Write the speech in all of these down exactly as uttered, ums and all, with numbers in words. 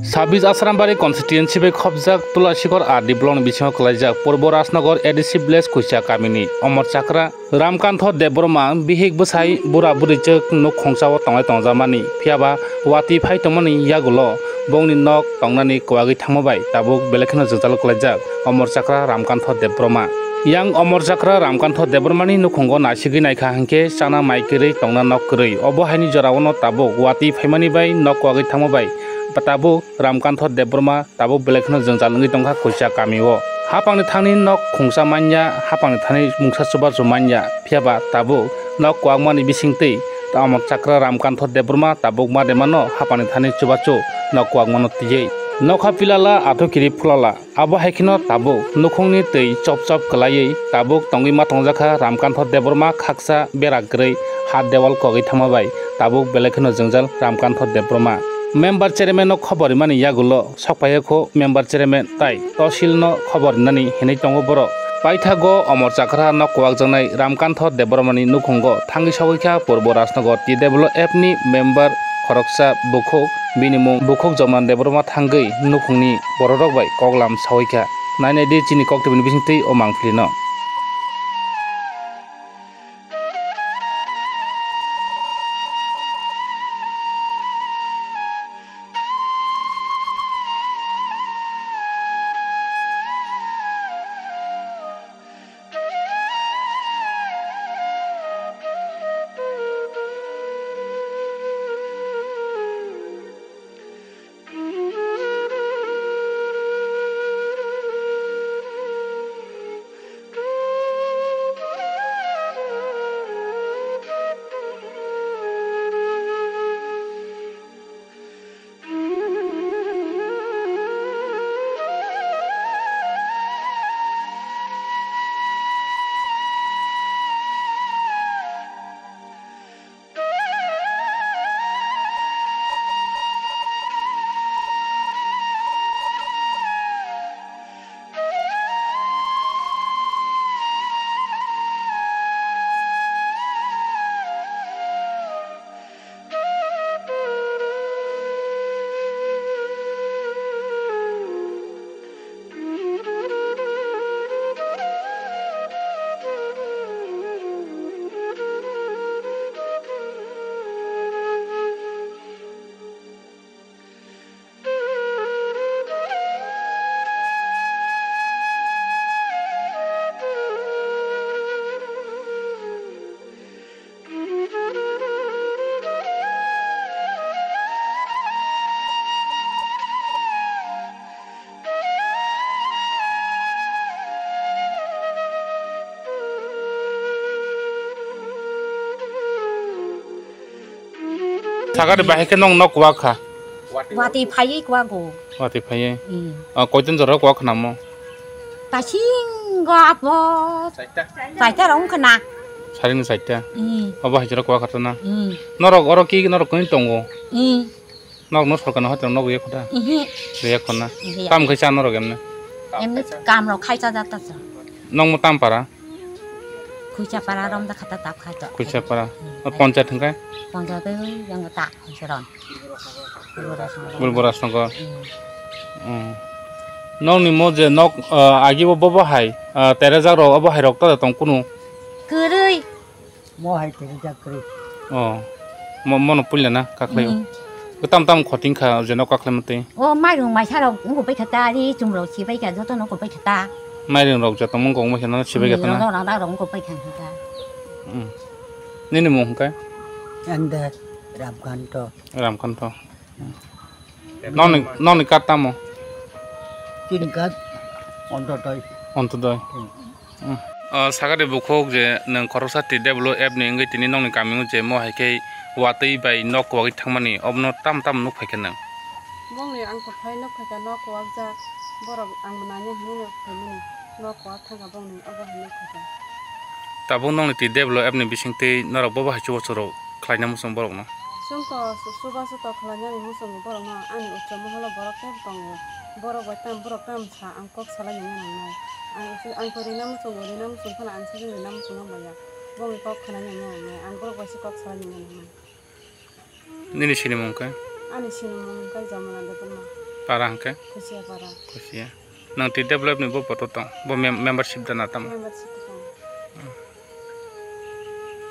Sabis Asrambari constituency bai khopjak Tulasikhor R D block ni bisingo kwlaijak Purbo Rajnagar A D C village Kuisa kamini Omor Chakra Ramkantho Debbarma bihik bwsai bura bwrwichwk nuk khungsa o tonglai tongjakmani, phiyaba watwi phai tongmani yagulo bongni nok tongnani kwagwi thangma bai tabuk belai kheno jwngjalo kwlaijak Omor Chakra Ramkantho Debbarma. Yang Omor Chakra Ramkantho Debbarmani nukhungo naisigwi naikha hinkhe chana mai kwrwi tongna nok kwrwi. Obo haini jorao no tabuk watwi phaimani bai nok kwagwi thangma bai tabuk Ramkantho Debbarma tabuk belai kheno jwngjal wngwi tongkha Kuisa kamio. Hapangni thani nok khungsa manya, hapangni thani mungsa chubachu manya, phiyaba tabuk nok kwakmani bisingtwi Omor Chakra Ramkantho Debbarma tabuk ma remano hapangni thani chubachu nok kwakmano twiwi. Nokha pilala, athukiri phulala, abo hai kheno tabuk nukhungni twi chop chop kwlaiwi tabuk tongwi ma tongjakha Ramkantho Debbarma khaksa bera kwrwi ha dewal kogwi thangma bai tabuk belai kheno jwngjal Ramkantho Debbarma. Member chairman no khobor rimani yagulo sokphaio kho member chairman tai tosil no khobor rinani hinwi tongo borok. Paithago Omor Chakra nok kwakjaknai Ramkantho Debbarmani nukhungo thangwi sogwi kha Purbo Rajnagar T W F ni member khoroksa bukhuk, bini mung bukhuk Jomran Debbarma thangwi nukhungni bororok bai koklam sogwi kha. Nainai di chini koktwbini bisingtwi o mangpili no. Sakari bahai khe nong nok kwak kha. Watwi phaiwi kwak go. Watwi phaiwi. Hmm. Ah, koiton jora kwak kha namo? Tasingo apo. Chaita rong khna. Saring chaita. Hmm. Obo hai jora kwak kha na. Hmm. Norok oro ki norok koi tongo? Hmm. Nok no sorkar no hotel nok ye khoda. Ihi. Ye khona. Ihi. Tam khai cha norok emne. Emne kam rok khai cha jata cha. Nong mo tam para? Khuicha para rom da khata tap khai to. Khuicha para. Hmm. O ponchayat hingkai? Ponchayat yang ta ron. Bulbora songkor. Hmm. Hmm. Nong ni mo je nok, ah, agi bo bobo hai, ah, terejak rok obo hai rok ta tong kunu. Kwrwi. Mo hai tini jak kwrwi. Oh. Mo, mono puila na kakhlai o. Hmm. Tam tam khoting kha je no kakhlai mate. O mairung maisa rok wngkuk bai kha ta, ri chum rok si bai kha joto no wngkuk bai kha ta. Mairung rok joto wngkuk bai kha no si bai kha ta na. Hmm, rok rok wngkuk bai kha ta. Hmm. Nini mung hwnkhe? Ande Ramkanto. Ramkanto. Nokni, nokni card tamo? Chini card Ontodoi. Ontodoi. Hmm. Hmm. O, sakari bukhuk je nwng khoroksa T W F ni wngwi tini nokni kamio je mo hai khe watwi bai nok kwagwi thangmani, obono tam tam nuk phai khe nwng? Bongni ang kwphai nuk phai kha nok kwakjak, borok ang bo naina hinwi nuk phaimani, nok kwak thangkha bongni obo hai nuk phai kha. Tabuk nokni T W F ni bisingtwi norok bobo hai chubachu churok khlaina muchung borokno? Chwngto chubachu to khlainani muchungo borokno, ani uchu moholo borok teibo tongo. Borok bai tam, borok tam sa ang kok salai nangya nangnai. Ang uchu, ang to rina muchungo, rina muchung phano ang simi rina muchung nang manya. Bongni kok khnai nangya nangnai, ang borok bai se kok salai nangya nangnai. Nini sinimung khe? Ani sinimung khe Jamala Debbarma. Para hwnkhe? Kusiapara. Kusia. Nang T W F ni bo poto tong, bo mem-, membership da na tamo? Membership tong.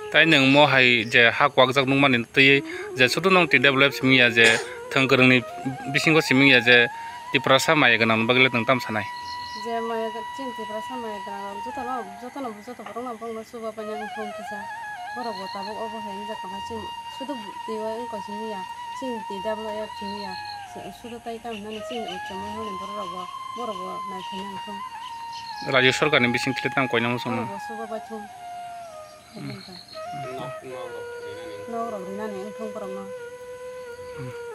Tai nwng mo hai je ha kwkjak nukmani twiwi je sudu nong T W F simi ya je thwng kwrwngni bisingo simi ya je Tiprasa maya gwnang bagwi le nwng tam sanai? Je maya gw-, chini Tiprasa maya gwnang rok jotono, jotono, joto borokno bongno chuba paina wngkha wngkha kisa. Borok bo tabuk obo hai wngya tongkha chini sudu twiwi wngkha simi ya. Chini T W F simi ya, su-, sudu tai kam hinani chini uchomwi hwnwi borok rok bo, borok bo naithani wngthung. Rajyo sorkar ni bising thile tamo koinang muchung Borok no? Bo sugo bai thung. Hmm. Nok, nok rok rinani. Nok rok rinani wngthung borok no. Hmm.